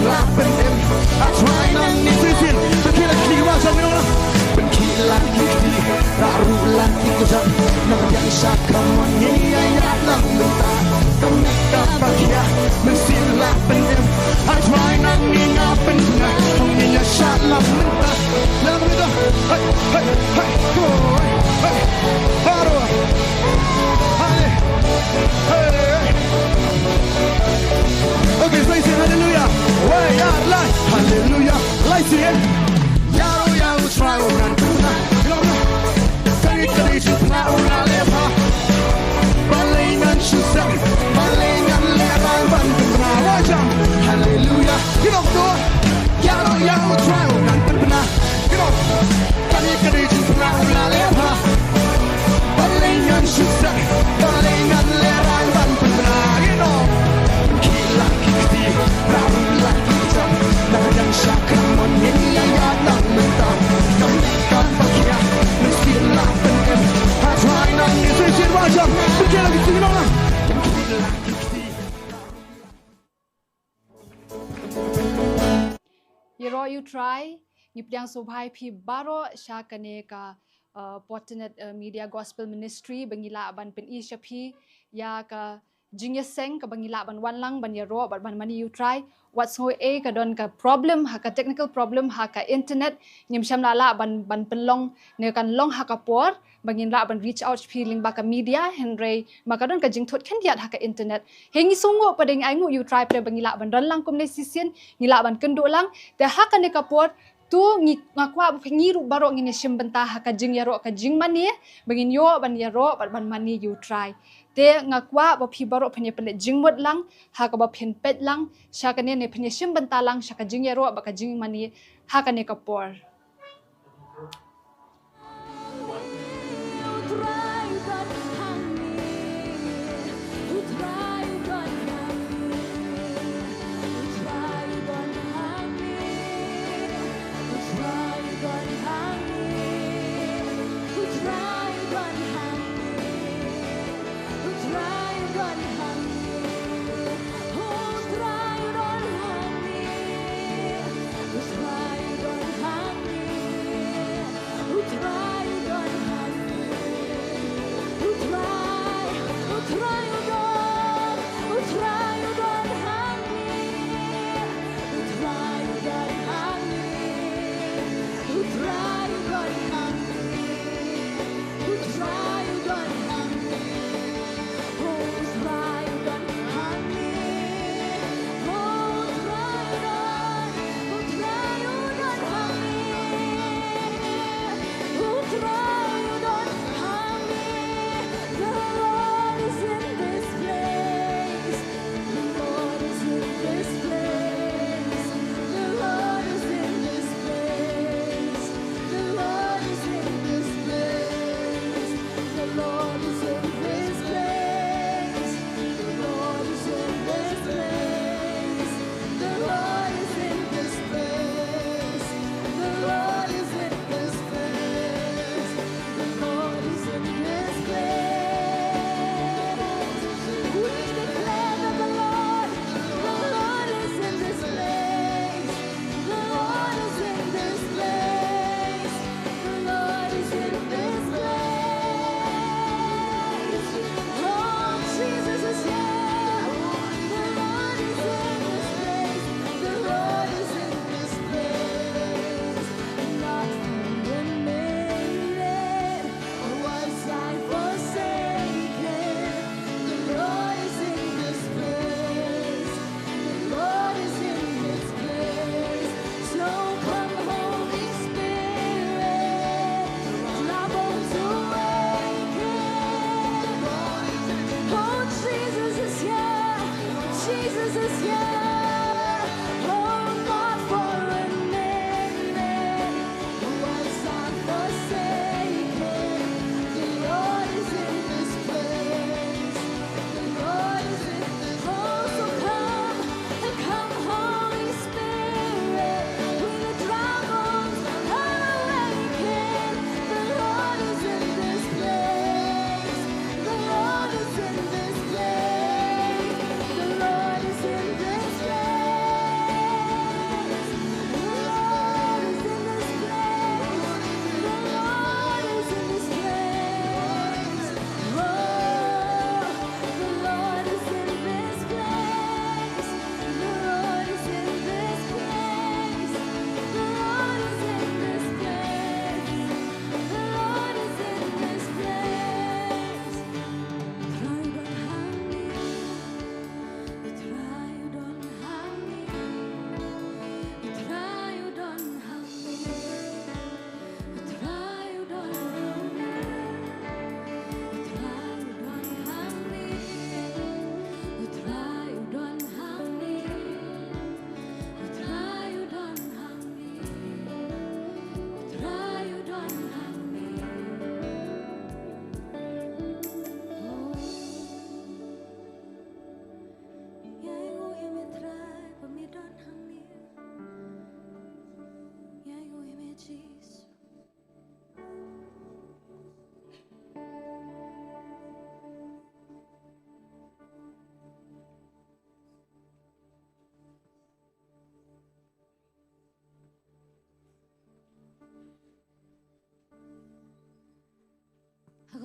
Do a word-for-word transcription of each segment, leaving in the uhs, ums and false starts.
Lah pynim ha Trai nangne shisien. Pynkhiah la ki kti, wa jam ïa u. Pynkhiah la ki kti, rah ruh la ki kjat. Nang biang sha kamon, ngi ïa ïaid lang mynta. Ka met kaba khia, mynsiem lah pynim ha Trai nangne, nga pynbna. Hong ngi ïa shad lang mynta. Lang mynta. Hey, hey, hey. Go, hey, hey. Baroh. Hale. Hey. Okay, so you say hallelujah. Wei, ïa, lai. Hallelujah. Lai, sing it. Ïa u, ïa u Trai u ngan pynbna. Ïa u. Kane ka dei jingpynbna u la leh bha. Balei ngan shu sep, balei ngan lehraiñ ban pynbna. Wa jam. Hallelujah. Ïa u, ïa u Trai u ngan pynbna. Ïa u. Kane ka dei jingpynbna u la leh bha. Balei ngan shu sep, balei ngan lehraiñ ban pynbna, you know. Pynkhiah la ki kti, rah ruh la ki kjat. Nang biang sha kamon, ngi ïa ïaid lang mynta. Ka met kaba khia, mynsiem lah pynim ha Trai nangne shisien, wa jam. Pynkhiah la ki kti, you know, lang. Pynkhiah la ki kti. Ïaroh ïa u Trai, ngi pdiang sngewbha ïa phi baroh sha kane ka, uh, Potternet, uh, Media Gospel Ministry, ba ngi lah ban pyni sha phi ïa ka jingïaseng kaba ngi lah ban wan lang ban ïaroh bad ban mane ïa u Trai. Wat sngew ei, ka don ka problem, ha ka technical problem ha ka internet, ngim shym la lah ban, ban pynlong, ne kan long ha ka por ba ngin lah ban reach out phi lyngba ka media, hynrei ma ka don ka jingthut khyndiat ha ka internet. Hynrei ngi sngewnguh pat, ngi ainguh ïa u Trai pat ba ngi lah ban ran lang kumne shisien, ngi lah ban kynduh lang. Te ha kane ka por, to ngi, nga kwah ba ngi ruh baroh ngin ïashim bynta ha ka jingïaroh ka jingmane, ba ngin ïoh ban ïaroh bad ban mane ïa u Trai. Te nga kwah ba phi baroh phin ïa pynleit jingmut lang, ha kaba phin peit lang sha kane, ne phin ïashim bynta lang sha ka jingïaroh bad ka jingmane ha kane ka por.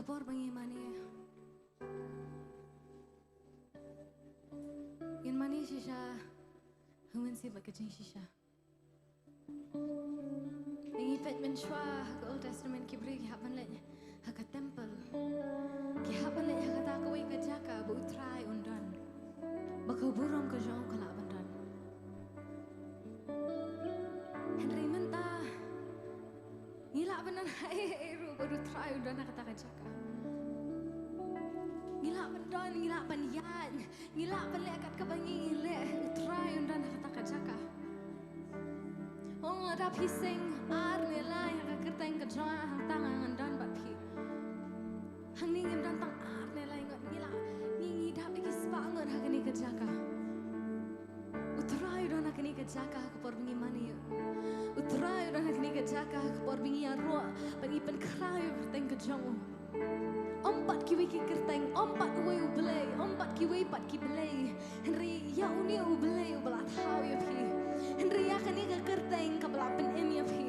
Por ba ngi mane, ngin mane shisha ha u Mynsiem bad ka jingshisha. Ngi peit mynshuwa ha ka Old Testament, ki briew ki hap ban leit ha ka temple, ki hap ban leit ha kata kawei ka jaka ba U Trai un don, ba ka burom ka jong u ka lah ban don. Hynrei mynta ngi lah ban don ha ei ei ruh bad U Trai un don ha kata ka jaka. Ngi lah ban don, ngi lah ban ïaid, ngi lah ban leh kat kaba ngi leh, U Trai un don ha kata ka jaka. Ong lada phi seng ar ne lai ha ka kyrteng ka jong nga, hangta ngan don bad phi. Hangne ngim don tang ar ne lai ngut, ngi lah, ngi, ngi dap ïa ki spah ngut ha kane ka jaka. U Trai u don ha kane ka jaka ha ka por ba ngi mane ïa u. U Trai u don ha kane ka jaka ha ka por ba ngi ïaroh bad ngi pynkhraw ïa ka kyrteng ka jong u. Ym pat kiwei ki kyrteng, ym pat uwei u blei, ym pat kiwei pat ki blei. Hynrei ïa une u Blei uba la thaw ïa phi. Hynrei ïa kane ka kyrteng kaba la pynim ïa phi,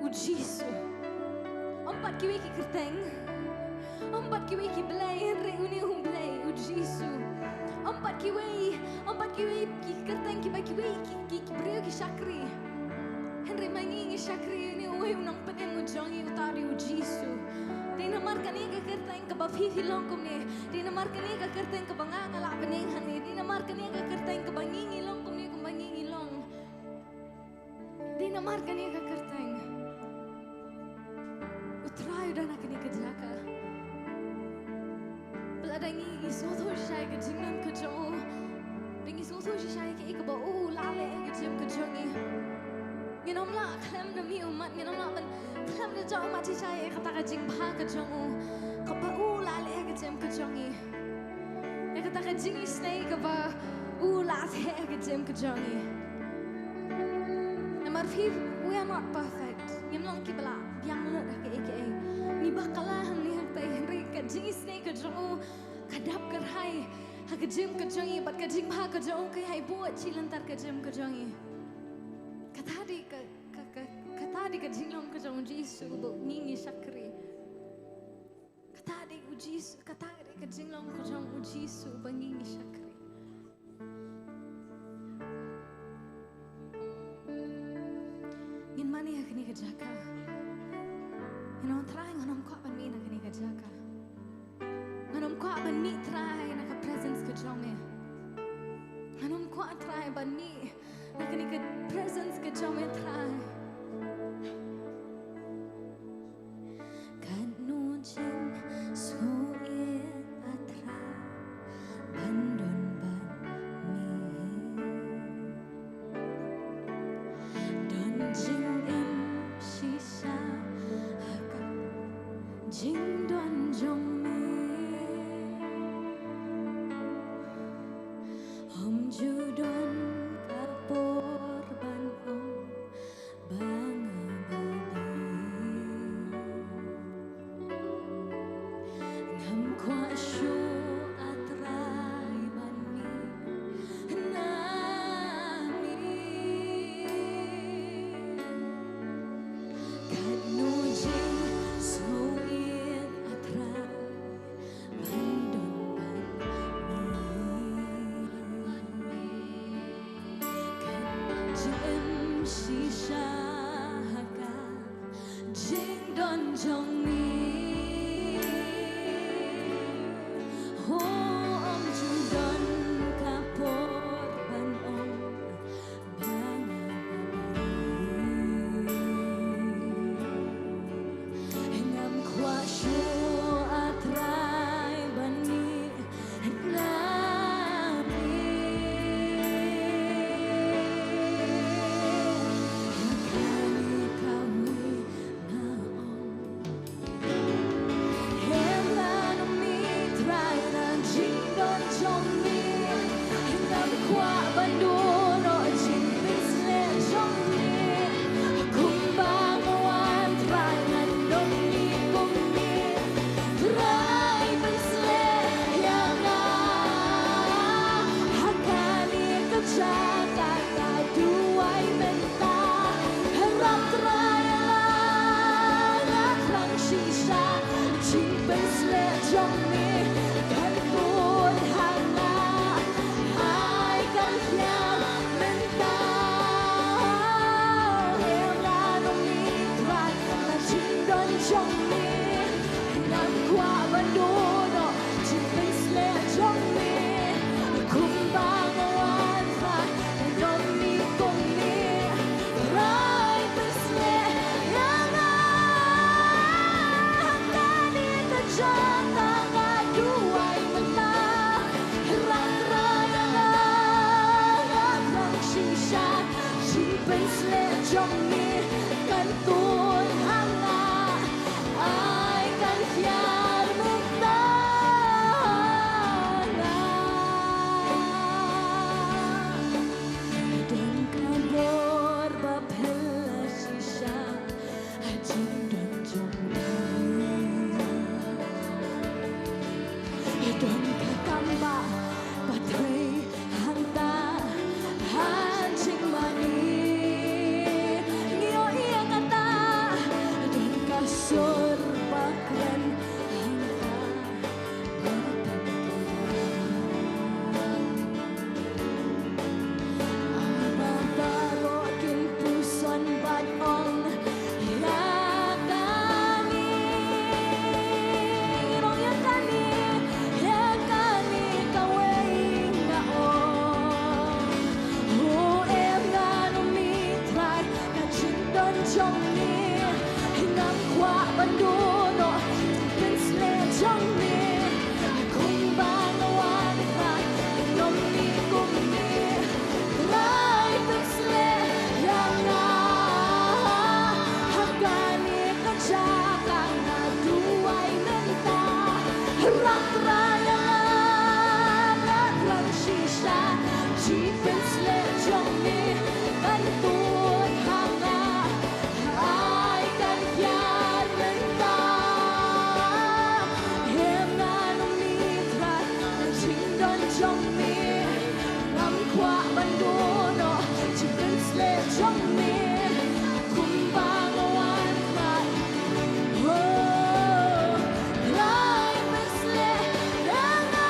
U Jisu. Ym pat kiwei ki kyrteng, ym pat kiwei ki blei, hynrei une u Blei, U Jisu. Ym pat kiwei, ym pat kiwei ki kyrteng kiba kiwei ki, ki, ki briew ki shakri. Hynrei ma ngi ngi shakri ïa une uwei u nongpynim u jong ngi, uta u dei U Jisu. Dei namar kane ka kyrteng kaba phi phi long kumne. Dei namar kane ka kyrteng kaba nga nga lah bneng hangne. Dei namar kane ka kyrteng kaba ngi ngi long kumne kumba ngi ngi long. Dei namar kane ka kyrteng. U Trai u don ha kane ka jaka. Ba lada ngi, ngi sngewthuh shisha ïa ka jingdon ka jong u, ba ngi sngewthuh shisha ïa kaei kaba u la leh ha ka jingim ka jong ngi, ngin ym lah khlem da mih ummat, ngin ym lah ban khlem da jah ummat shisha ïa kata ka jingbha ka jong u, kaba u la leh ha ka jingim ka jong ngi. Ïa kata ka jingisynei kaba u la leh ha ka jingim ka jong ngi. Namar phi, we are not perfect. Ngim long kiba la biang lut ha kaei kaei. Ngi bakla hangne hangtai, hynrei ka jingisynei ka jong u ka dap ka rai ha ka jingim ka jong ngi, bad ka jingbha ka jong u ka ïai buh shi lynter ka jingim ka jong ngi. Kata dei ka, ka, ka, kata dei ka jinglong ka jong U Jisu ba ngi ngi shakri. Kata dei U Jisu, kata dei ka jinglong ka jong U Jisu ba ngi ngi shakri. Ngin mane ha kane ka jaka. Ngin ong, Trai, ngan ym kwah ban mih na kane ka jaka. Ngan ym kwah ban mih, Trai, na ka presence ka jong me. Ngan ym kwah, Trai, ban mih na kane ka presence ka jong me, Trai. Katno jingsngewsih, A Trai, ban don bad me. Don jingim shisha ha ka jingdon jong me. Ym ju don ka por ban ong ba nga babe. Ngam kwah shuh, A Trai, ban mih na me. Katno jingsngewsih, A Trai, ban don bad me. Kan jingim shisha ha ka jingdon jong me. Ho, ym ju don ka por ban ong ba nga babe. Ngam kwah shuh, A Trai, ban mih na me. Kane kawei nga ong, hynda ym mih, Trai, na Jingpynsleh jong me kan tun ha nga, ai kan hiar mynta nga. Don ka bor ba phylla shisha ha jingdon jong me. Don ka kam ba pyntrei hangta ha jingmane. Ngi ïohi ïa kata, don ka sur ba kren hangta. Ama baroh kin puson bad ong, ïa kane, ong ïa kane, ïa kane kawei nga ong. O em, ngan ym mih Trai, ka jingdon jong me, ngam kwah ban duh noh jingpynsleh jong me. Kumba nga wan Trai, ngam mih kumne. Trai pynsleh ïa nga ha kane ka jaka nga duwai mynta. Rak Trai ïa nga, rak Trai shisha, jingpynsleh jong me kan tun ha nga. Ai kan hiar mynta. Em, ngan ym mih Trai, ka jingdon jong me. Ngam kwah ban duh noh jingpynsleh jong me. Kumba nga wan Trai, oh, Trai pynsleh ïa nga.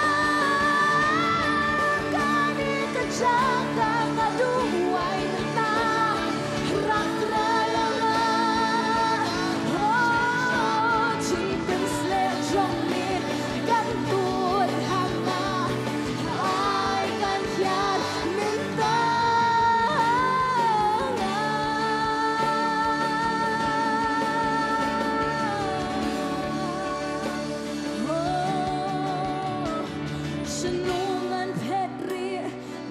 Kane ka jaka nga duwai mynta. Rak Trai ïa nga. Oh, jingpynsleh jong me kan tun ha nga. Ai kan hiar mynta nga. Oh, shano ngan phet rieh,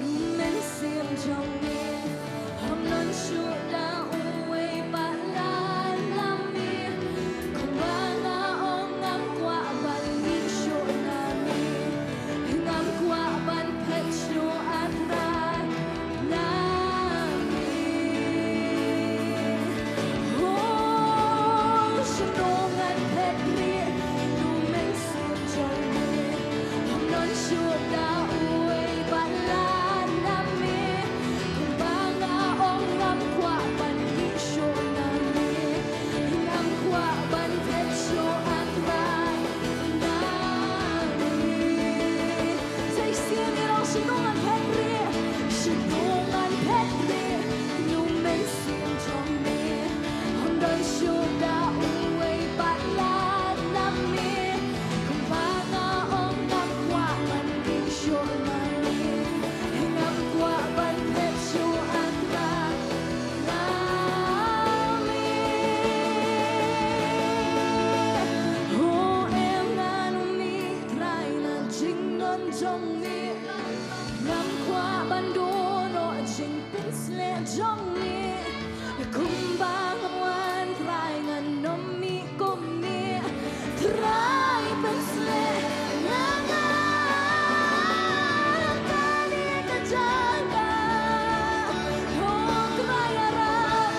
U Mynsiem jong me, ym don shuh da uwei palat na me. Kumba nga ong, ngam kwah ban mih shuh na me. Ngam kwah ban phet shuh, ah Trai, na me. Oh, shano ngan phet rieh, U Mynsiem jong me, ym don shuh da uwei palat na me. Kumba nga ong, ngam kwah ban mih shuh na me. Ngam kwah ban phet shuh, ah Trai, na me. Sa shisien ngin ong, shano ngan phet rieh, shano ngan phet rieh, U Mynsiem jong me, ym don shuh da uwei palat na me. Kumba nga ong, ngam kwah ban mih shuh na me. Ngam kwah ban phet shuh, ah Trai, na me. Oh em, ngan ym mih Trai na jingdon jong me. Ngam kwah ban duh noh jingpynsleh jong me. Kumba nga wan Trai, ngan ym mih kumne. Trai pynsleh ïa nga. Kane ka jaka, oh Trai ïarap,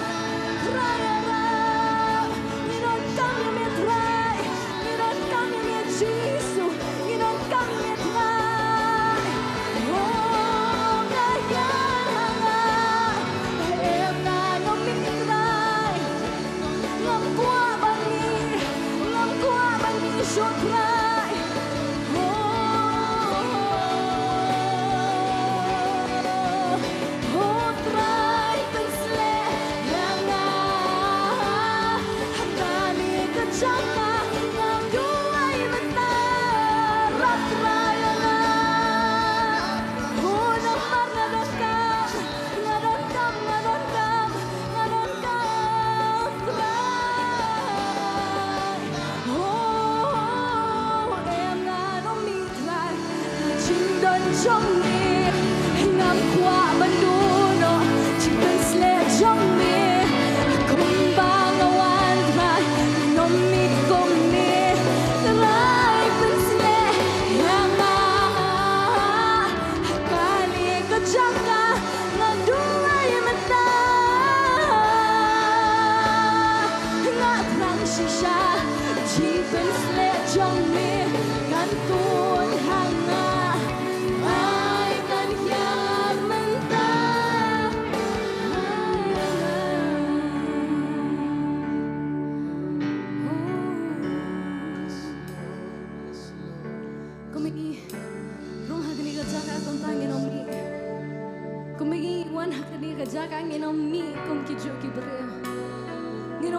Trai ïarap. Ngi donkam ïa me Trai, ngi donkam ïa me Jisu, ngi donkam ïa me Trai. Oh, nga ïa nga, em, ngan ym mih Trai. Ngam kwah ban mih, ngam kwah ban mih shuh Trai. Oh, oh Trai pynsleh ïa nga. Ha kane ka jaka ngam duwai mynta, rak Trai ïa nga. Oh, namar nga donkam, nga donkam, nga donkam, nga donkam Trai. Oh, em, ngan ym mih Trai na jingdon jong me. Ngam kwah ban duh noh jingpynsleh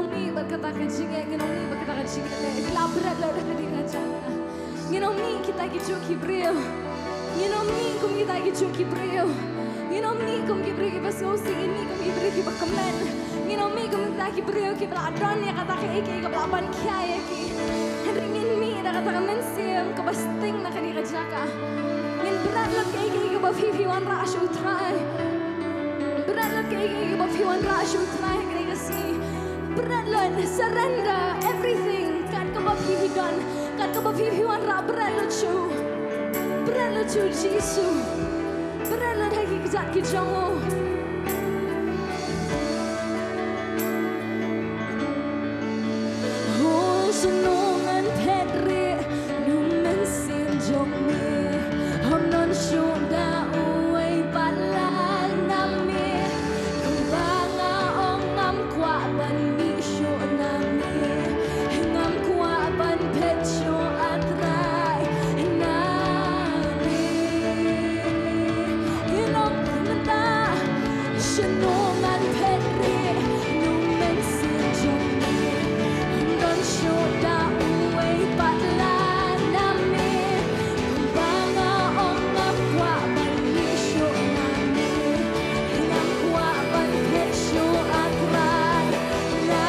Mih bad kata ka jingeh, ngin ym mih bad kata ka jingeh. Ki la bret lut ha kane ka jaka. Ngin ym mih kita ki juh ki briew. Ngin ym mih kum kita ki juh ki briew. Ngin ym mih kum ki briew kiba sngewsih, ngin mih kum ki briew kiba kmen. Ngin ym mih kum kita ki briew kiba la don ïa kata kaei kaei kaba la ban khia ïa ki. Hynrei ngin mih da kata ka mynsiem kaba sting na kane ka jaka. Ngin bret lut kaei kaei kaba phi phi wanrah sha U Trai. Bret lut kaei kaei kaba phi wanrah sha U Trai ha kane ka sngi. Bret lut, surrender everything. Kat kaba phi phi don, kat kaba phi phi wanrah, bret lut sha U. Bret lut sha U Jisu. Bret lut ha ki kjat ki jong U. Ho snu ngan phet rieh na u mynsiem jong me. Ym don shuh da uwei pat lem na me. Kumba nga ong ngam kwah ban mih shuh na me. Ngam kwah ban phet shuh, A Trai, na me. Ngi ong mynta, snu ngan phet rieh na u mynsiem jong me. Ym don shuh da uwei pat lem na me. Kumba nga ong ngam kwah ban mih shuh na me. Ngam kwah ban phet shuh, A Trai, na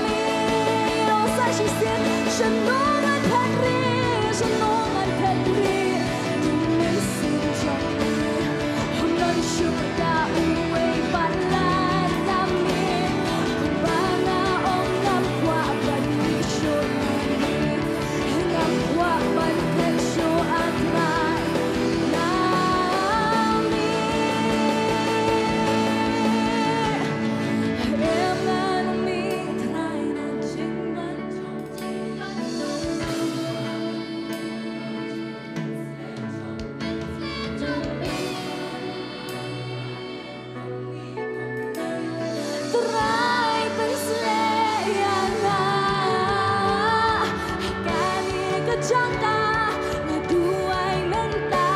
me. Ong sa shisien, snu ngan phet rieh, snu ngan phet rieh na u mynsiem jong me. Ym don shuh da uwei pat lem na me. Kumba nga ong ngam kwah ban mih shuh na me. Ngam kwah ban phet shuh, A Trai, na me. Em ngan mih, Trai, na jingwan. Trai, pynshlur ïa nga ha kane ka jaka, nga duwai mynta.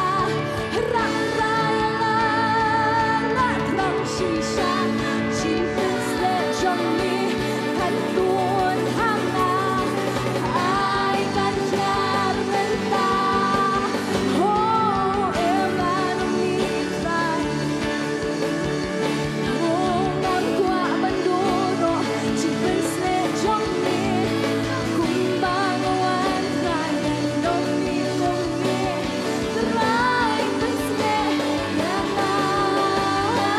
Rangbah ïa nga, nga thrang shisha. Jingpynshlur jong me kan tun ha nga. Ai kan hiar mynta. Ho, em ngan mih, Trai. Ngam kwah ban duh ruh jingpynshlur jong me. Kumba nga wan, Trai, ngan ym mih kum me. Trai, pynshlur ïa nga ha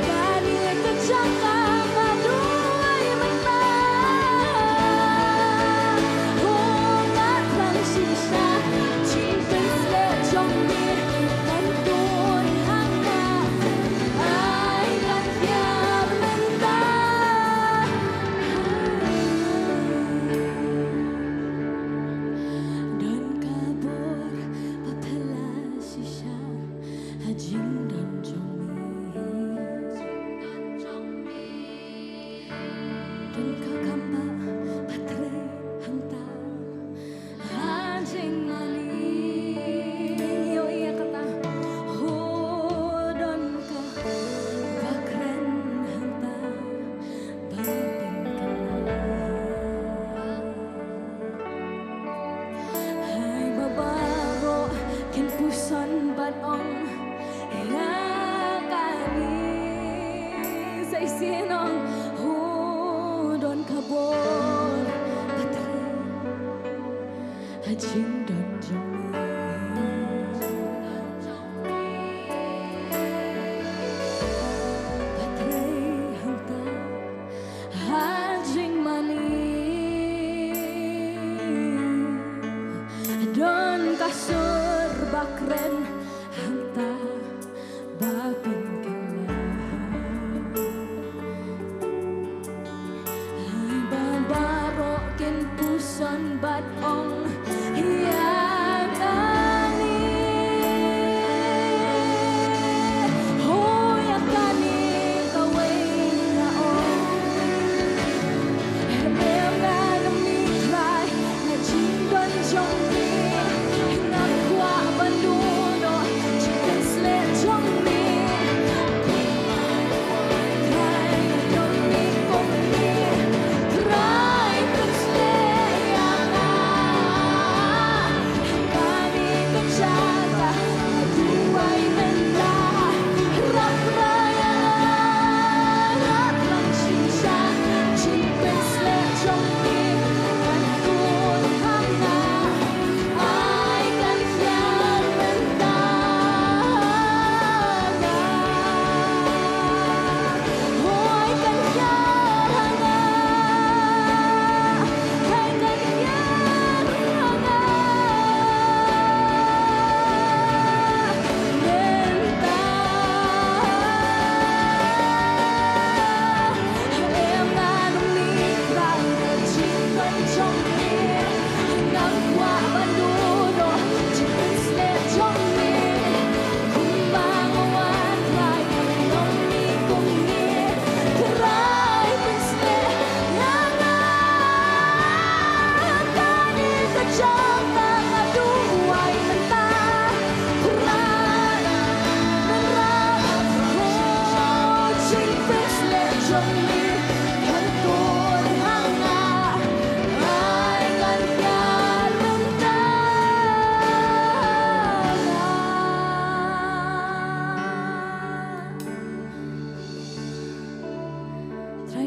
kane ka jaka, nga duwai mynta. Ho, nga thrang shisha, jingpynshlur jong me kan tun ha nga. Ai kan hiar mynta. Don ka bor ba phylla shisha ha jingdon jong me. Don ka kam ba, ba trei hangta ha jingmane. Ïohi ïa kata. Ho, don kaba kren hangta ba pynkylla. Hai ba baroh kin puson bad ong, ïa kane sa shisien ong, ho, don ka bor ba trei ha jingdon jong me. Ba trei hangta ha jingmane. Don ka sur ba kren hangta ba pynkylla. Hai ba baroh kin puson bad ong, ïa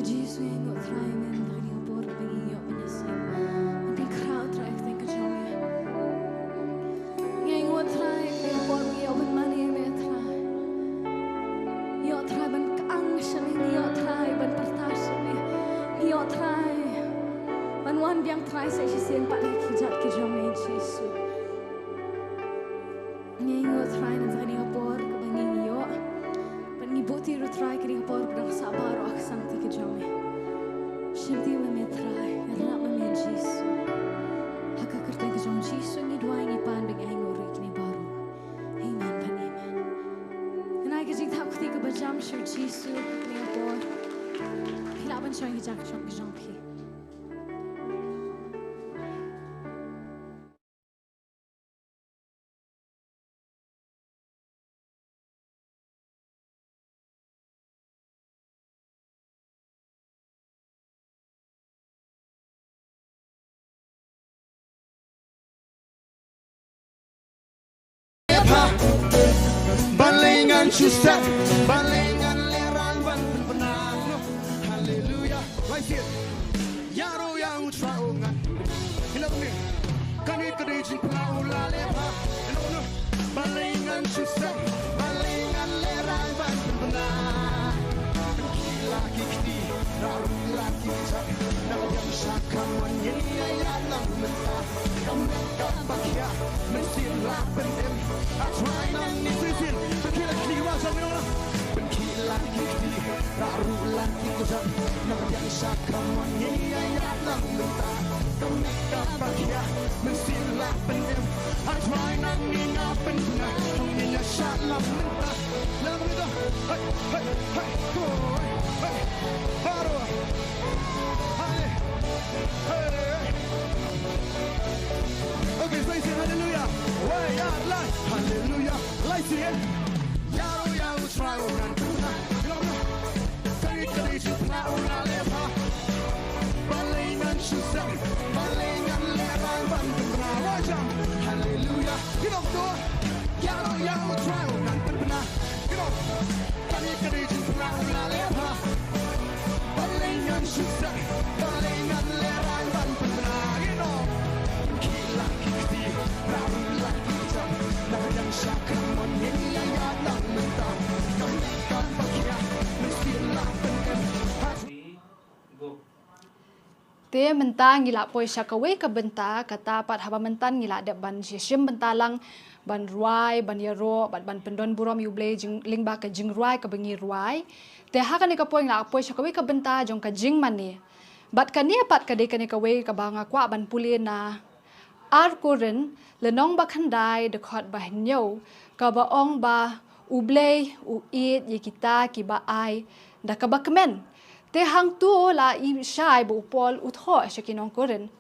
Jisu, ngi ainguh Trai, men, ha kane ka por ba ngi ïoh ban ïaseng, ban pynkhraw, Trai, ha ka kyrteng ka jong me. Ngi ainguh Trai, ha kane ka por ba ngi ïoh ban mane ïa me, Trai. Ngi ïoh Trai ban kyang sha me, ngi ïoh Trai ban pyrta sha me, ngi ïoh Trai ban wan biang Trai sa shisien pat ha ki kjat ki jong me, Jisu. Ngi ainguh Trai, na kane ka por kaba ngi ïoh ban ngi buh ti ruh Trai, kane ka por ba dang sah baroh ha ka santi ka jong me. Shim ti ma me Trai, ïarap ma me Jisu. Ha ka kyrteng ka jong Jisu ngi duwai, ngi pan, ba ngi ainguh ruh ïa kine baroh. Amen bad amen. Kane ka jingthap kti kaba jam sha u Jisu ha kane ka por. Phi lah ban shong ïa ka jaka shong ka jong phi. Balei ngan shu sep, balei ngan lehrain ban pynbna. Haleluya. Rise it. Ïaroh ïa u Trai, oh ngan. Ila kumne. Kane ka dei jingpynlong u la leh bha. Ila kumne. Balei ngan shu sep, balei ngan lehrain ban pynbna. Pynkhih la ki kti, rah ruh la ki kjat. Nang ïa sha kamon, ngin ïa ïaid lang mynta. Ka met kaba khia, mynsiem la pynim. A Trai nangne shisien. Pynkhih la ki kti, wa sa me ong la. Pynkhih la ki kti, rah ruh la ki kjat. Nang ïa sha kamon, ngin ïa ïaid lang mynta. Ka met kaba khia, mynsiem la pynim. A Trai nangne nga pynbna, ngin ïa shad lang mynta. Lang mynta. Hey, hey, hey. Come on. Hey. Baroh. Hale. Hey. Okay, so you say hallelujah. Wai, ya, la. Hallelujah. Lai sien. Ïaroh ïa u Trai, oh ngan pynbna. Ïaroh. Kane ka dei jingpynlong u la leh bha. Balei ngan shu sep, balei ngan lehrain ban pynbna. Wajam. Hallelujah. Ïaroh to. Ïaroh ïa u Trai, oh ngan pynbna. Ïaroh. Kane ka dei jingpynlong u la leh bha. Balei ngan shu sep, balei ngan lehrain ban pynbna. Ïaroh. Pynkhih la ki kti, rah ruh la ki kjat. Nang ïa sha kamon, ngin ïa ïaid lang mynta. Kam, kam ba khia, mynsiem la pynim. Te mynta ngi la poi sha kawei ka bynta, kata pat haba mynta ngi la dep ban shim bynta lang, ban rwai, ban ïaroh, bad ban pyndon burom ïa U Blei jing, lyngba ka jingrwai kaba ngi rwai. Te ha kane ka por ngi la poi sha kawei ka bynta jong ka jingmane. Bad kane pat ka dei kane kawei kaba nga kwah ban pule na Ar Korinth, lynnong ba khyndai, dkhot ba hynñiew, kaba ong ba U Blei u ïeit ïa kita kiba ai da kaba kmen. Te hangto la i shai ba u Paul u thoh sha ki nong Korinth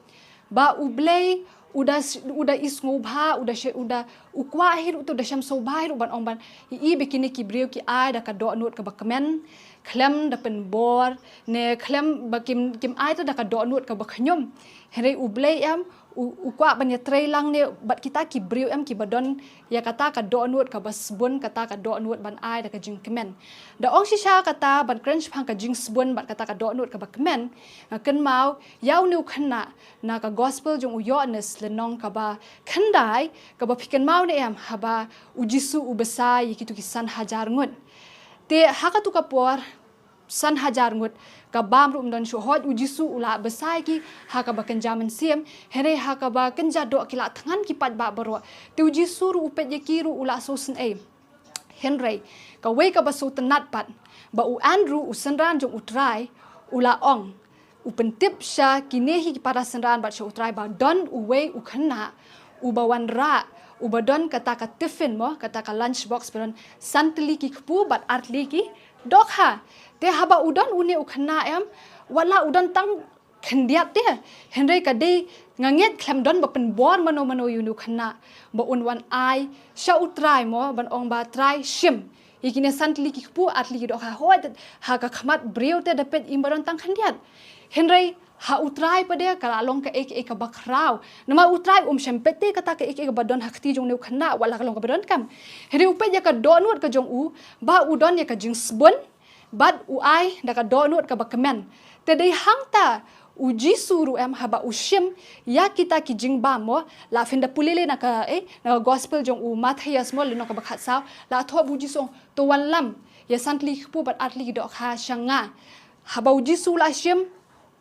ba U Blei u da, u da isngewbha, u da sha, u da, u kwah hi ruh, u da sngewbha hi ruh ban ong ban ïohi ba kine ki briew ki ai da ka dohnud kaba kmen, khlem da pynbor, ne khlem ba kim, kim ai te da ka dohnud kaba khñium. Hynrei U Blei em, u, u kwah ban ïatrei lang ne bad kita ki briew em kiba don ïa kata ka dohnud kaba sbun, kata ka dohnud ban ai da ka jingkmen. Da ong shisha kata ban kren shaphang ka jingsbun bad kata ka dohnud kaba kmen, nga kynmaw ïa une u khynnah na ka gospel jong u Ïoannis lynnong kaba khyndai, kaba phi kynmaw ne em, haba u Jisu u bsa ïa kitu ki san hajar ngut. Te ha katu ka por, san hajar ngut, ka bam ruh ym don shuh, hooid u Jisu u la bsa ïa ki ha kaba kynja mynsiem, hynrei ha kaba kynja doh ki la thngan ki paidbah baroh. Te u Jisu ruh u peit ïa ki ruh u la sngewsynei. Hynrei kawei kaba sngewtynnat pat, ba u Andrew u synran jong U Trai u la ong, u pyntip sha kine hi ki para synran bad sha U Trai ba don uwei u khynnah uba wanrah, uba don kata ka tiffin mo, kata ka lunch box ba don san tylli ki kpu bad ar tylli ki dohkha. Te haba u don une u khynnah em, wat la u don tang khyndiat te, hynrei ka dei, nga ngeit khlem don ba pynbor mano mano ïa une u khynnah ba un wan ai sha U Trai mo, ban ong ba Trai shim ïa kine san tylli ki kpu, ar tylli ki dohkha, hooid ha ka khmat briew te da peit im ba don tang khyndiat. Hynrei ha U Trai pat de ka la long kaei kaei kaba khraw. Namar U Trai um shym peit te kata kaei kaei kaba don ha kti jong une u khynnah, wat la ka long kaba donkam. Hynrei u peit ïa ka dohnud ka jong u, ba u don ïa ka jingsbun, bad u ai da ka dohnud kaba kmen. Te dei hangta u Jisu ruh em haba u shim ïa kita ki jingbam mo, la phin da pule lei na ka, eh, na ka gospel jong u Mathaios mo, lynnong kaba khatsaw, la thoh ba u Jisu u ong, to wanlam ïa san tylli ki kpu bad ar tylli ki dohkha sha nga. Haba u Jisu la shim,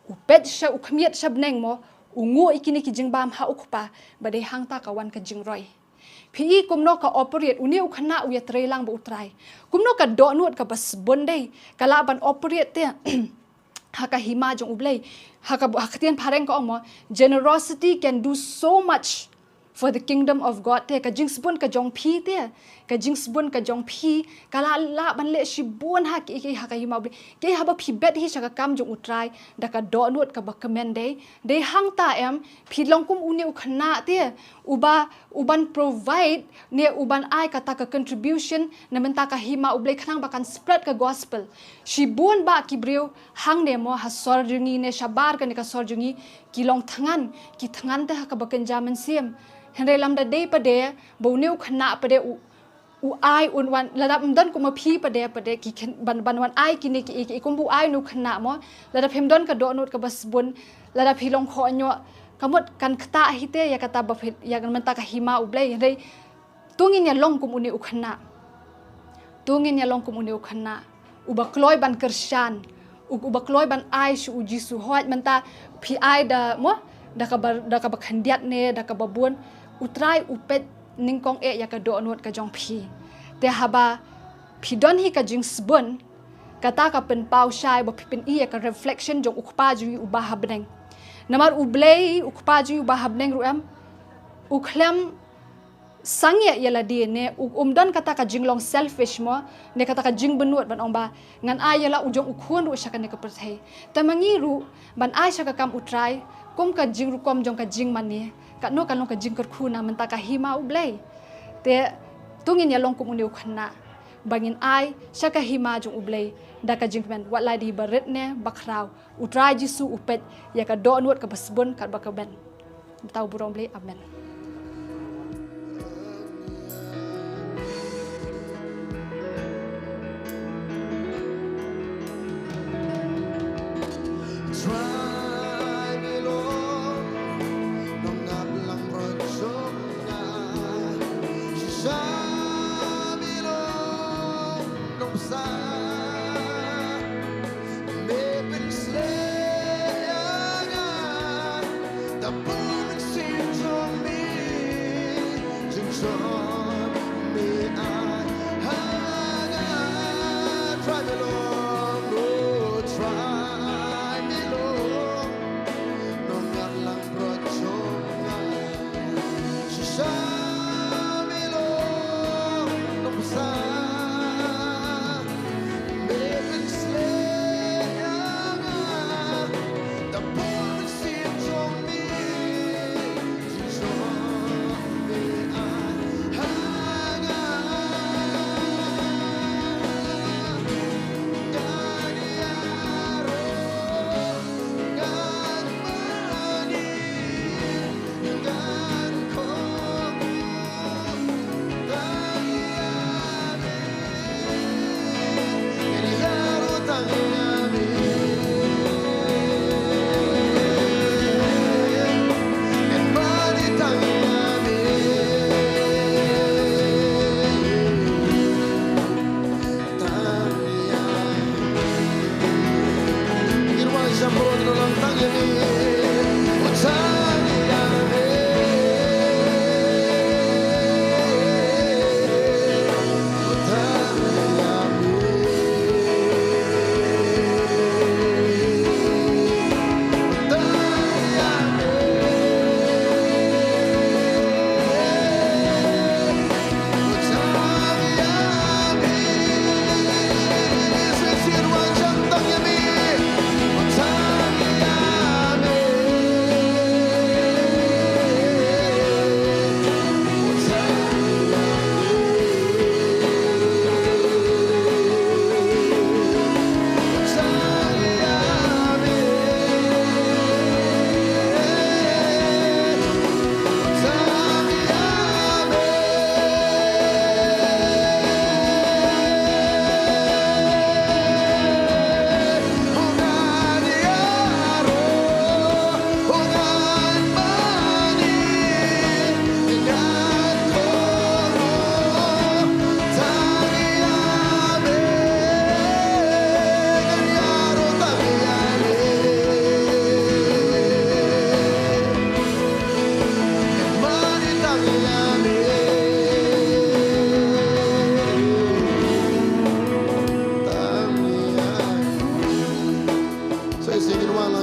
u peit sha, u khmied sha bneng mo, u nguh ïa kine ki jingbam ha u Kpa, ba dei hangta ka wan ka jingroi. Phi i kumno ka operate, une u khynnah u ïatreilang bad u Trai. Kumno ka dohnud kaba sbun dei, ka lah ban operate te ha ka hima jong u Blei. Ha ka, ha ka ktien phareng ka ong mo, generosity can do so much for the kingdom of God. Te ka jingsbun ka jong phi te, ka jingsbun ka jong phi, ka lah, lah ban leh shibun ha ki, ki, ha ka hima u Blei. Ki haba phi bet hi sha ka kam jong u Trai da ka dohnud kaba kmen dei, dei hangta em, phi long kum une u khynnah te, uba, uban provide ne uban ai kata ka contribution na mynta ka hima u Blei khnang ba kan spread ka gospel. Shibun bah ki briew hangne mo ha sor jong ngi ne shabar kane ka sor jong ngi, ki long thngan, ki thngan te ha kaba kynja mynsiem. Hynrei lada dei pat de ba une u khynnah pat de u, u ai un wan, lada ym don kum ma phi pat de, pat de ki khyn-, ban, ban wan ai kine ki, ki, kum ba u ai une u khynnah mo, lada phim don ka dohnud kaba sbun, lada phi long khohñioh, ka mut kan ktah hi te ïa kata ba phi, ïa ka mynta ka hima u Blei. Hynrei to ngin ïa long kum une u khynnah. To ngin ïa long kum une u khynnah uba kloi ban kyrshan, u-, uba kloi ban ai sha u Jisu. Hooid mynta phi ai da mo, da kaba, da kaba khyndiat ne da kaba bun, u Trai u peit nyngkong eh ïa ka dohnud ka jong phi. Te haba phi don hi ka jingsbun, kata ka pynpaw shai ba phi pyni ïa ka reflection jong u Kpa jong ngi uba ha bneng. Namar u Blei u Kpa jong ngi uba ha bneng ruh em, u khlem sangeh ïa lade ne, u-, um don kata ka jinglong selfish mo, ne kata ka jingbynnud ban ong ba ngan ai ïa la u jong u khun ruh sha kane ka pyrthei. Te ma ngi ruh ban ai sha ka kam u Trai kum ka jingrukom jong ka jingmane, katno kan long ka jingkyrkhu na mynta ka hima u Blei. Te to ngin ïa long kum une u khynnah ba ngin ai sha ka hima jong u Blei da ka jingkmen, wat la dei ba rit ne ba khraw. U Trai Jisu u peit ïa ka dohnud kaba sbun katba kmen. Bad to burom Blei, amen. Trai me long nongap langbrot jong nga, shisha me long nongbsa. Me pynsleh ïa nga da bun mynsiem jong me, jingshon me ai ha nga. Trai me long, oh Trai me long nongap langbrot jong nga. Shisha me long nongbsa, me pynsleh ïa nga da bun mynsiem jong me, jingshon me ai ha nga. Ngan ïaroh, ngan mane,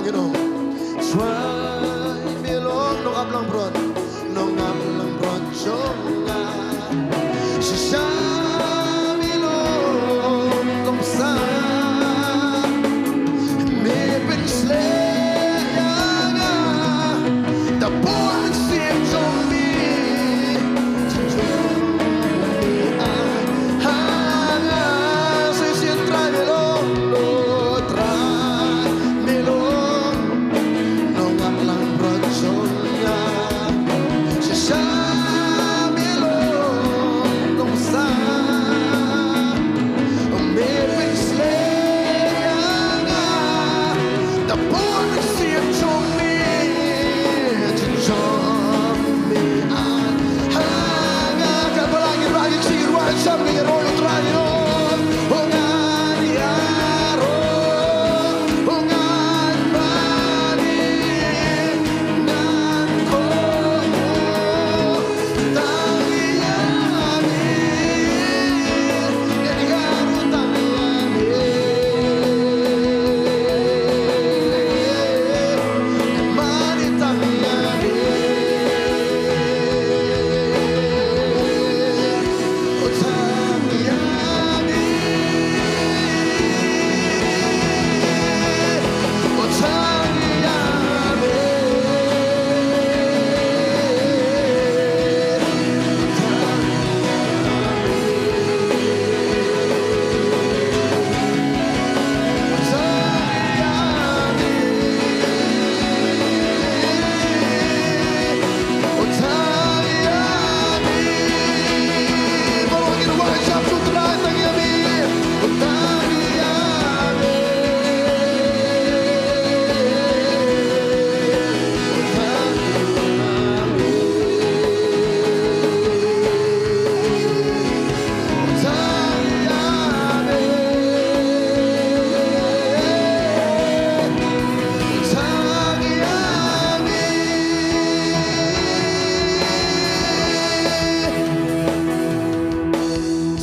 You know, Trai, me long, nong ap langbrot, nong ap langbrot jong nga. Shisha me long, long sa. Me pynshlur ïa nga. Da bun mynsiem jong me. Jong me ai ha nga. Shisien Trai me long, oh Trai me long. Nong ap langbrot jong nga. Shisha me long, long sa. Me pynshlur ïa nga. Da bun mynsiem jong me. Jong me ai ha nga. Katba la ngi rwai, ngi rwai, ngi rwai, ngi rwai, ngi rwai.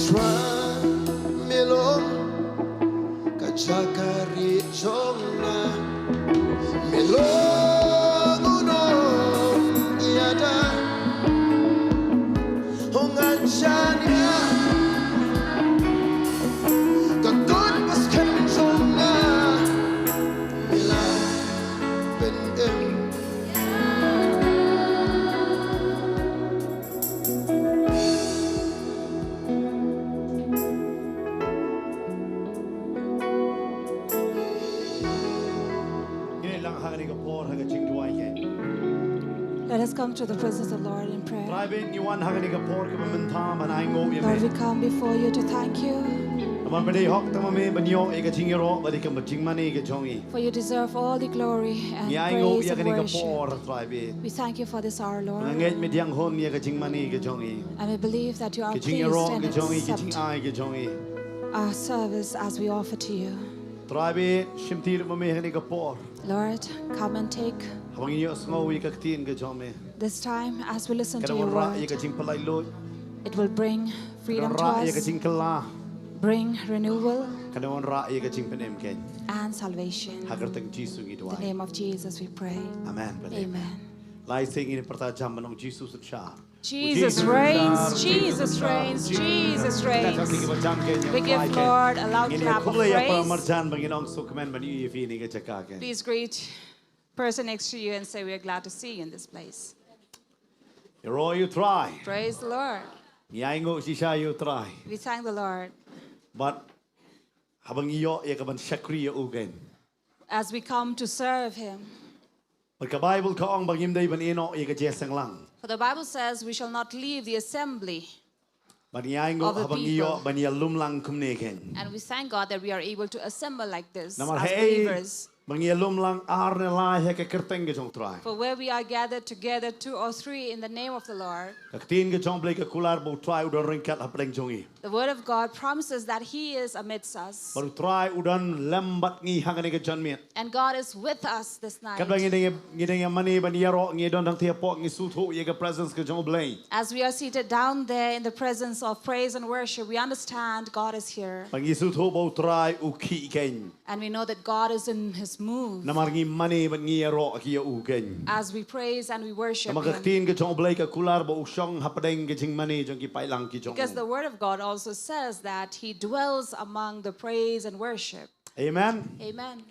Trai me long ka jaka rieh jong nga. Me long u nongïada. Ho ngan shaniah ka kot ba skhem jong nga. Me la pynim. Ngin ïalang ha kane ka por ha ka jingduwai kein. Let us come to the presence of the Lord in prayer. Trai bad ngi wan ha kane ka por kaba mynta ban ainguh ïa me. Lord, we come before you to thank you. Namar ba dei hok tam ma me ban ïoh ïa ka jingïaroh bad ïa ka jingmane ka jong ngi. For you deserve all the glory and praise and worship. Ngi ainguh ïa kane ka por Trai bad. We thank you for this hour, Lord. Nga ngeit me dang hun ïa ka jingmane ka jong ngi. And we believe that you are pleased and accept Ka jingïaroh ka jong ngi, ka jingai ka jong ngi. Our service as we offer to you. Trai bad, shimti ruh ma me ha kane ka por. Lord, come and take Haba ngin ïohsngew ïa ka ktien ka jong me. This time, as we listen to your word, Ka dei ban wanrah ïa ka jingpynlait luid. It will bring freedom to us. Ka dei ban wanrah ïa ka jingkylla. Bring renewal. Ka dei ban wanrah ïa ka jingpynim kein. And salvation. Ha ka kyrteng Jisu ngi duwai. In the name of Jesus we pray. Amen. Amen. Lai sing ngin pyrta jam ban ong Jisu synshar. Jesus reigns, Jesus reigns, Jesus reigns. We give Lord a loud clap of praise. Ngin ïa khublei ïa para marjan ba ngin ong sngewkmen ban ïohi ïa phi ha kane ka jaka kein. Please greet person next to you and say, "We are glad to see you in this place." Ïaroh ïa u Trai. Praise the Lord. Ngi ainguh shisha ïa u Trai. We thank the Lord. Bad haba ngi ïoh ïa ka ban shakri ïa u kein. As we come to serve him. Bad ka Baibl ka ong ba ngim dei ban ïehnoh ïa ka jingïaseng lang. For the Bible says we shall not leave the assembly of the people. Bad ngi ainguh haba ngi ïoh ban ïalum lang kumne kein. And we thank God that we are able to assemble like this as believers. Namar haei ba ngi ïalum lang ar ne lai ha ka kyrteng ka jong u Trai. For where we are gathered together, two or three in the name of the Lord. Ka ktien ka jong u Blei ka kular ba u Trai u don ryngkat hapdeng jong ngi. The word of God promises that he is amidst us. Bad u Trai u don lem bad ngi ha kane ka janmiet. And God is with us this night. Katba ngi dang ïa, ngi dang ïa mane ban ïaroh, ngi don tang hapoh, ngi sngewthuh ïa ka presence ka jong u Blei. As we are seated down there in the presence of praise and worship, we understand God is here. Bad ngi sngewthuh ba u Trai u khih kein. And we know that God is in his move Namar ngi mane bad ngi ïaroh ki ïa u keiñ. As we praise and we worship Namar ka Him. Ktien ka jong U Blei ka kular ba u shong hapdeng ka jingmane jong ki paidlang ki jong Because the u. Word of God also says that He dwells among the praise and worship. Amen. Amen.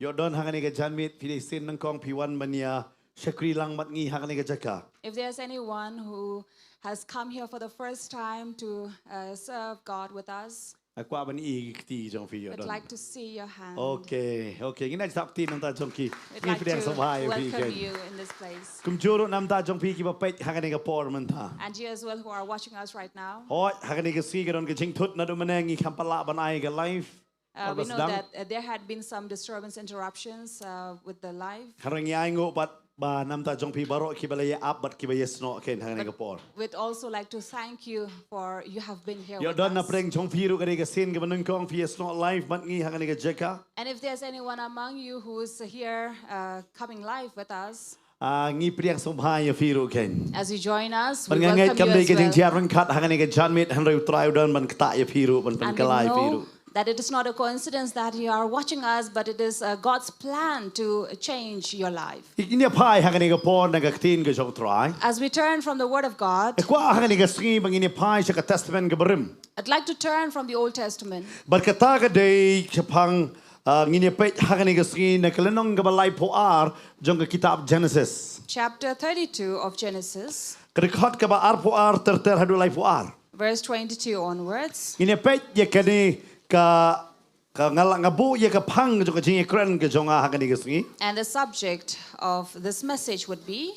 Ïoh don ha kane ka janmiet phi dei sien nyngkong phi wan ban ïa shakri lang bad ngi ha kane ka jaka. If there's anyone who has come here for the first time to uh, serve God with us, Nga kwah ban i ki kti jong phi ïoh I'd don. Like to see your hand. Okay, okay. Ngin ïa sap ti namta jong ki. We'd Ngi like pdiang to sngewbha ïa phi welcome keiñ. You in this place. Kumjuh ruh namta jong phi kiba peit ha kane ka por mynta. And you as well who are watching us right now. Hooid, ha kane ka sngi ka don ka jingthut naduh mynne ngi khlem pat lah ban ai ka live. Uh, Ba we know sdang. That uh, there had been some disturbance interruptions uh, with the live. Hynrei ngi ai nguh pat ba namta jong phi baroh kiba la ïa ap bad kiba ïa snoh keiñ ha kane ka por. We'd also like to thank you for you have been here Ïoh with don na us. Pdeng jong phi ruh ka dei ka sien kaba nyngkong phi ïa snoh live bad ngi ha kane ka jaka. And if there's anyone among you who is here uh, coming live with us, Ah, ngi pdiang sngewbha ïa phi ruh keiñ. As you join us, Bad we nga ngeit welcome kam you dei as ka well. Jingthiah ryngkat ha kane ka janmiet hynrei U Trai u don ban ktah ïa phi ruh ban And we pynkylla ïa phi know ruh. That it is not a coincidence that you are watching us, but it is uh, God's plan to change your life. Ngin ïa phai ha kane ka por na ka Ktien ka jong U Trai. As we turn from the Word of God, Nga kwah ha kane ka sngi ba ngin ïa phai sha ka Testament kaba rim. I'd like to turn from the Old Testament. Bad kata ka dei shaphang, ah, ngin ïa peit ha kane ka sngi na ka lynnong kaba laiphew ar jong ka kitab Genesis. Chapter thirty-two of Genesis, Ka dkhot kaba arphew ar ter ter haduh laiphew ar. Verse twenty-two onwards. Ngin ïa peit ïa kane ka, ka nga la nga buh ïa ka phang jong ka jingïakren ka jong nga ha kane ka sngi. And the subject of this message would be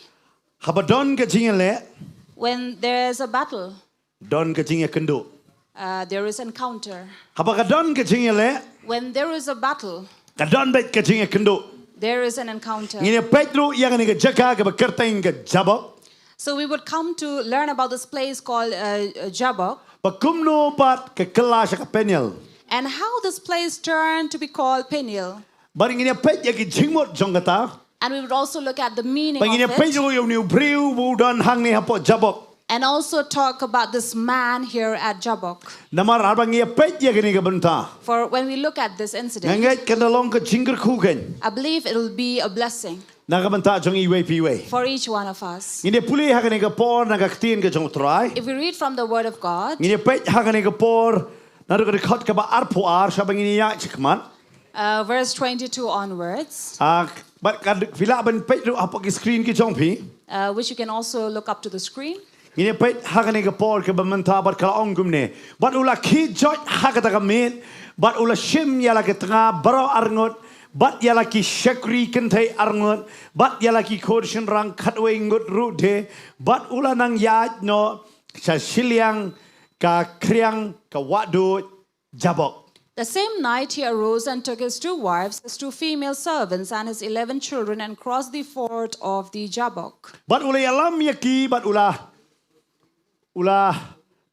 Haba don ka jingïaleh, when there is a battle, don ka jingïakynduh. Uh, there is encounter. Haba ka don ka jingïaleh, When there is a battle, ka don beit ka jingïakynduh. There is an encounter. Ngin ïa peit ruh ïa kane ka jaka kaba kyrteng ka Jabok. So we would come to learn about this place called uh, uh, Jabbok. Ba kumno pat ka kylla sha ka Peniel. And how this place turned to be called Peniel. Bad ngin ïa peit ïa ki jingmut jong kata. And we would also look at the meaning Ba ngin ïa of peit it. Ruh ïa une u briew ba u don hangne hapoh Jabok. And also talk about this man here at Jabbok. Namar haba ngin ïa peit ïa kane ka bynta. For when we look at this Nga incident, ngeit kan da long ka jingkyrkhu keiñ. I believe it will be a blessing Na ka bynta jong iwei pa iwei. For each one of us. Ngin ïa pule ha kane ka por na ka ktien ka jong U Trai. If we read from the Word of God, Ngin ïa peit ha kane ka por. Na ka dkhot kaba arphew ar sha ba ngin ïa ïaid shakhmat. Uh, verse twenty-two onwards, Ah, bad ka phi lah ban peit ruh hapoh ki screen ki jong phi. Uh, which you can also look up to the screen. Ngin ïa peit ha kane ka por kaba mynta bad ka la ong kumne. Bad u la khie joit ha kata ka miet. Bad u la shim ïa la ki tnga baroh arngut. Bad ïa la ki shakri kynthei arngut. Bad ïa la ki khun shynrang khatwei ngut ruh de. Bad u la nang ïaid noh sha shiliang ka khriang ka wahduid Jabok. The same night he arose and took his two wives, his two female servants, and his eleven children, and crossed the ford of the Jabbok. Bad u la ïalam ïa ki, bad u la, u la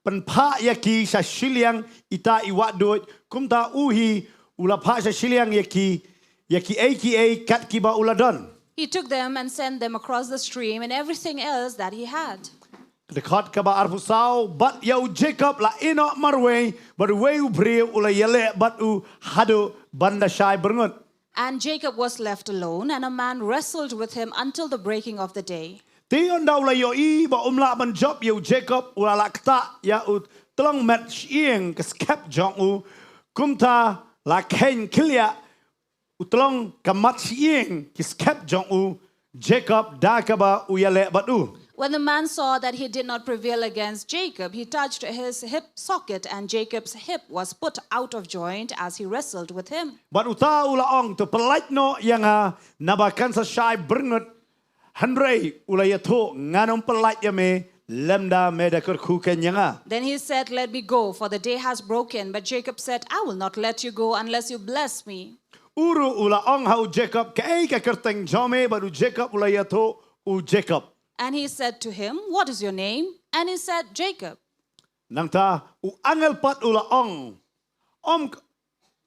pynphah ïa ki sha shiliang ita i wahduid, kumta u hi u la phah sha shiliang ïa ki, ïa ki ei ki ei kat kiba u la don. He took them and sent them across the stream and everything else that he had. Dkhot kaba arphew saw, bad ïa u Jakob la ïeh noh marwei, bad uwei u briew u la ïaleh bad u haduh ban da shai byrngut. And Jacob was left alone, and a man wrestled with him until the breaking of the day. Te ynda u la ïohi ba um lah ban jop ïa u Jakob, u la lah ktah ïa u tlong mat shyieng ka skep jong u, kumta la kheiñ khylliah u tlong ka mat shyieng ki skep jong u Jakob da kaba u ïaleh bad u. When the man saw that he did not prevail against Jacob, he touched his hip socket, and Jacob's hip was put out of joint as he wrestled with him. Bad uta u la ong, to pyllait noh ïa nga, naba kan sa shai byrngut. Hynrei u la ïathuh, ngan ym pyllait ïa me lymda me da kyrkhu keiñ ïa nga. Then he said, "Let me go, for the day has broken." But Jacob said, "I will not let you go unless you bless me." U ruh u la ong ha u Jakob, kaei ka kyrteng jong me? Bad u Jakob u la ïathuh u Jakob. And he said to him, "What is your name?" And he said, "Jacob." Nangta u angel pat u la ong, ym,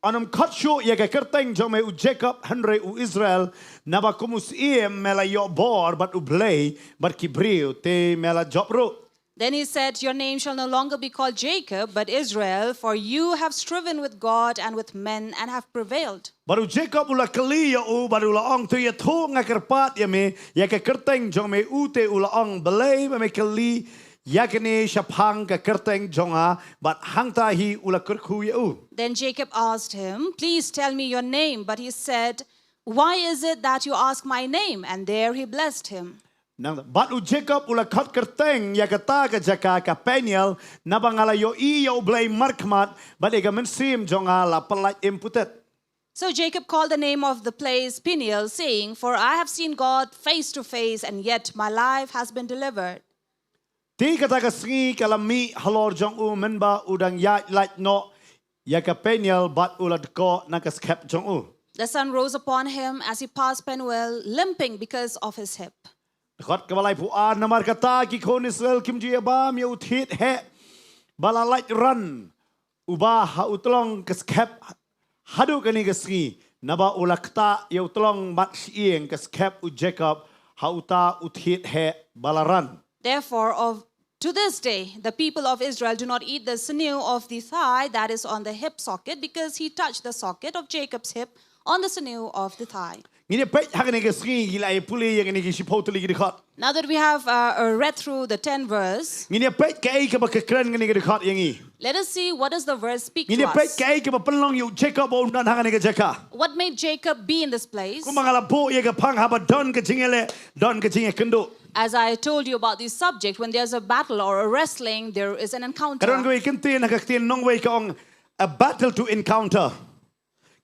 yn ym khot shuh ïa ka kyrteng jong me u Jakob hynrei u Israel, naba kum u syiem me la ïoh bor bad U Blei bad ki briew te me la jop ruh. Then he said, "Your name shall no longer be called Jacob, but Israel, for you have striven with God and with men and have prevailed." Bad u Jacob u la kylli ïa u bad u la ong, to ïathuh nga kyrpad ïa me ïa ka kyrteng jong me. Ute u la ong, balei ba me kylli ïa kane shaphang ka kyrteng jong nga? Bad hangta hi u la kyrkhu ïa u. Then Jacob asked him, "Please tell me your name." But he said, "Why is it that you ask my name?" And there he blessed him. Nang bad u Jacob u la khot kyrteng ïa kata ka jaka ka Peniel, naba nga la ïohi ïa U Blei markhmat, bad ïa ka mynsiem jong nga la pyllait im putet. So Jacob called the name of the place Peniel, saying, "For I have seen God face to face, and yet my life has been delivered." Te kata ka sngi ka la mih halor jong u mynba u dang ïaid lait noh ïa ka Peniel, bad u la dkoh na ka skep jong u. The sun rose upon him as he passed Penuel, limping because of his hip. Dkhot kaba laiphew ar. Namar kata ki khun Israel kim ju ïabam ïa u thied heh ba la lait ran uba ha u tlong ka skep haduh kane ka sngi, naba u la ktah ïa u tlong mat shyieng ka skep u Jacob ha uta u thied heh ba la ran. Therefore, of to this day, the people of Israel do not eat the sinew of the thigh that is on the hip socket, because he touched the socket of Jacob's hip on the sinew of the thigh. Ngin ïa peit ha kane ka sngi, ngi la ïa pule ïa kine ki shiphew tylli ki dkhot. Now that we have uh, uh, read through the ten verse, ngin ïa peit kaei kaba ka kren kane ka dkhot ïa ngi. Let us see what does the verse speak Ngin to ïa peit us. Kaei kaba pynlong ïa u Jacob ba un don ha kane ka jaka. What made Jacob be in this place? Kumba nga la buh ïa ka phang, haba don ka jingïaleh don ka jingïakynduh. As I told you about this subject, when there's a battle or a wrestling, there is an encounter. Ka don kawei ka ktien ha ka ktien nongwei ka ong, a battle to encounter.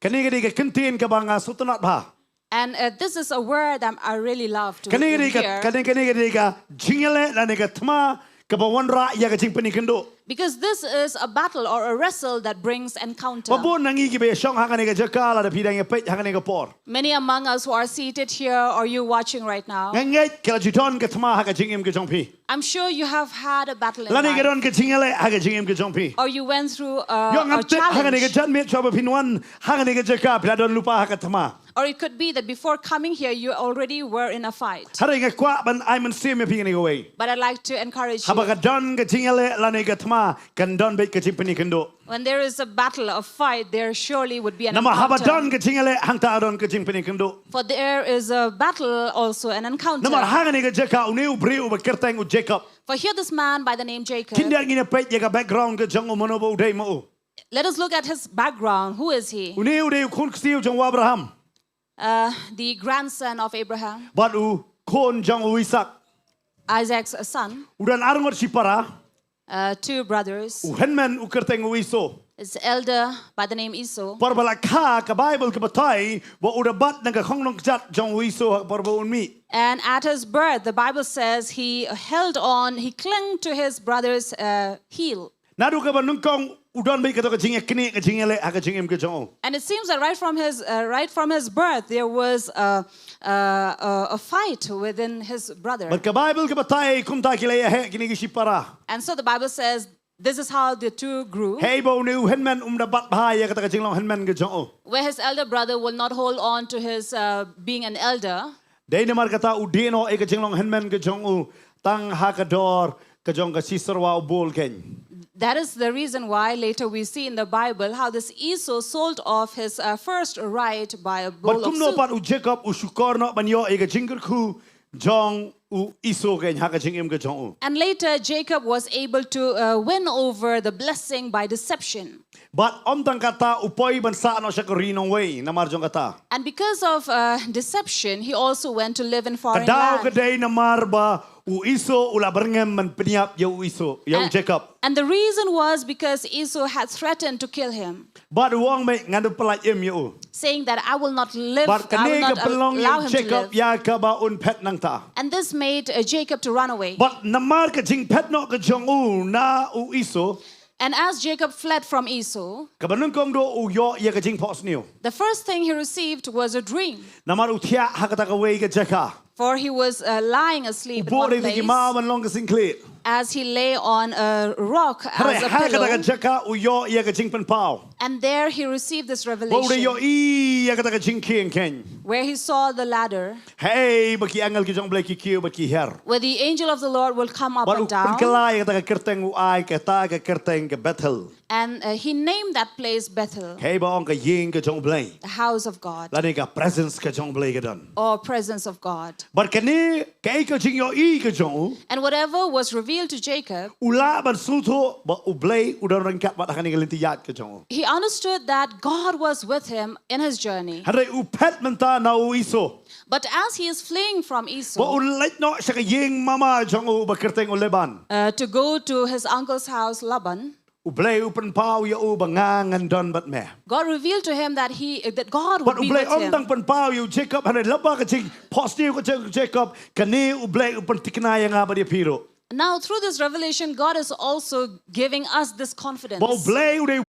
Kane ka dei ka ktien kaba nga sngewtynnat bha. And uh, this is a word that I really love to Kane ka dei ka, hear. Kane, kane ka dei ka jingïaleh lane ka thma kaba wanrah ïa ka jingpynïakynduh. Because this is a battle or a wrestle that brings encounter. Ba bun na ngi kiba ïashong ha kane ka jaka lada phi dang ïa peit ha kane ka por. Many among us who are seated here or you watching right now, nga ngeit ka la ju don ka thma ha ka jingim ka jong phi. I'm sure you have had a battle in life. Lane ka don ka jingïaleh ha ka jingim ka jong phi. Or you went through a, a challenge. Ïoh ngam tip ha kane ka janmiet shuwa ba phin wan ha kane ka jaka phi la don lypa ha ka thma. Or it could be that before coming here, you already were in a fight. Hynrei nga kwah ban ai mynsiem ïa phi kane kawei. But I'd like to encourage you. Haba ka don ka jingïaleh lane ka thma, kan don beit ka jingpynïakynduh. When there is a battle, a fight, there surely would be an encounter. Namar haba don ka jingïaleh, hangta don ka jingpynïakynduh. For there is a battle, also an encounter. Namar ha kane ka jaka, une u briew uba kyrteng u Jacob. For here this man by the name Jacob. Khyndiat ngin ïa peit ïa ka background ka jong u, mano ba u dei ma u. Let us look at his background. Who is he? Une u dei u khun ksiew jong u Abraham. Uh, the grandson of Abraham. Bad u khun jong u Isak. Isaac's son. U don ar ngut shipara. Uh, two brothers. U hynmen u kyrteng u Esau. His elder by the name Esau. Por ba la kha ka Bible ka batai ba u da bat na ka khongnong kjat jong u Esau por ba un mih. And at his birth, the Bible says he held on, he clung to his brother's uh, heel. Naduh kaba nyngkong u don beit kato ka jingïaknieh ka jingïaleh ha ka jingim ka jong u. And it seems that right from his uh, right from his birth there was a, a, a, a fight within his brother. Bad ka Bible ka batai kumta ki la ïaheh kine ki shipara. And so the Bible says this is how the two grew. Hei ba une u hynmen um da bat bha ïa kata ka jinglong hynmen ka jong u. Where his elder brother will not hold on to his uh, being an elder. Dei namar kata u die noh ïa ka jinglong hynmen ka jong u tang ha ka dor ka jong ka shisyrwa u bul keiñ. That is the reason why later we see in the Bible how this Esau sold off his uh, first right by a bowl of soup. Bad kumno pat u Jacob u shukor noh ban ïoh ïa ka jingkyrkhu jong u Esau keiñ ha ka jingim ka jong u. And later Jacob was able to uh, win over the blessing by deception. Bad ym tang kata u poi ban sah noh sha ka ri nongwei namar jong kata. And because of uh, deception, he also went to live in foreign land. Ka daw ka dei namar ba u Esau u la byrngem ban pynïap ïa u Esau, ïa u Jacob. And the reason was because Esau had threatened to kill him. Bad u ong, mei ngan da pyllait im ïa u. Saying that I will not live, I will not allow him to live. Bad kane ka pynlong ïa u Jacob ïa kaba un phet nangta. And this made uh, Jacob to run away. Bad namar ka jingphet noh ka jong u na u Esau. And as Jacob fled from Esau, kaba nyngkong duh u ïoh ïa ka jingphohsniew. The first thing he received was a dream. Namar u thiah ha kata kawei ka jaka. For he was uh, lying asleep in one place. U buh da ki maw ban long ka syngkhlieh. as he lay on a rock Hynrei as a ha kata ka pillow. Jaka u ïoh ïa ka jingpynpaw. And there he received this Ba u dei revelation ïohi ïa kata ka jingkheiñ. Where he saw the ladder, Hei ba ki angel ki jong U Blei ki kiew bad ki her. where the angel of the Lord will come up Bad u and down. pynkylla ïa kata ka kyrteng, u ai kata ka kyrteng ka Bethel. And uh, he named that place Bethel, Hei ba ong ka ïing ka jong U Blei. The house of God, Lane ka presence ka jong U Blei ka don. Or presence of God. Bad kane kaei ka jingïohi ka jong u. And whatever was revealed to Jacob, U lah ban sngewthuh ba U Blei u don ryngkat bad ha kane ka lynti ïaid ka jong u. He understood that God was with him in his journey. Hynrei u phet mynta na u Esau. But as he is fleeing from Esau, Ba u leit noh sha ka ïing mama jong u ba kyrteng u Laban. Uh, to go to his uncle's house, Laban, U Blei u pynpaw ïa u ba nga ngan don bad me. God revealed to him that he that God would Bad U be Blei with um him. Tang pynpaw ïa u Jacob, hynrei lyngba ka jingphohsniew ka jong u Jacob, kane U Blei u pyntikna ïa nga bad ïa phi ruh. Now, through this revelation, God is also giving us this confidence. Ba U Blei u dei u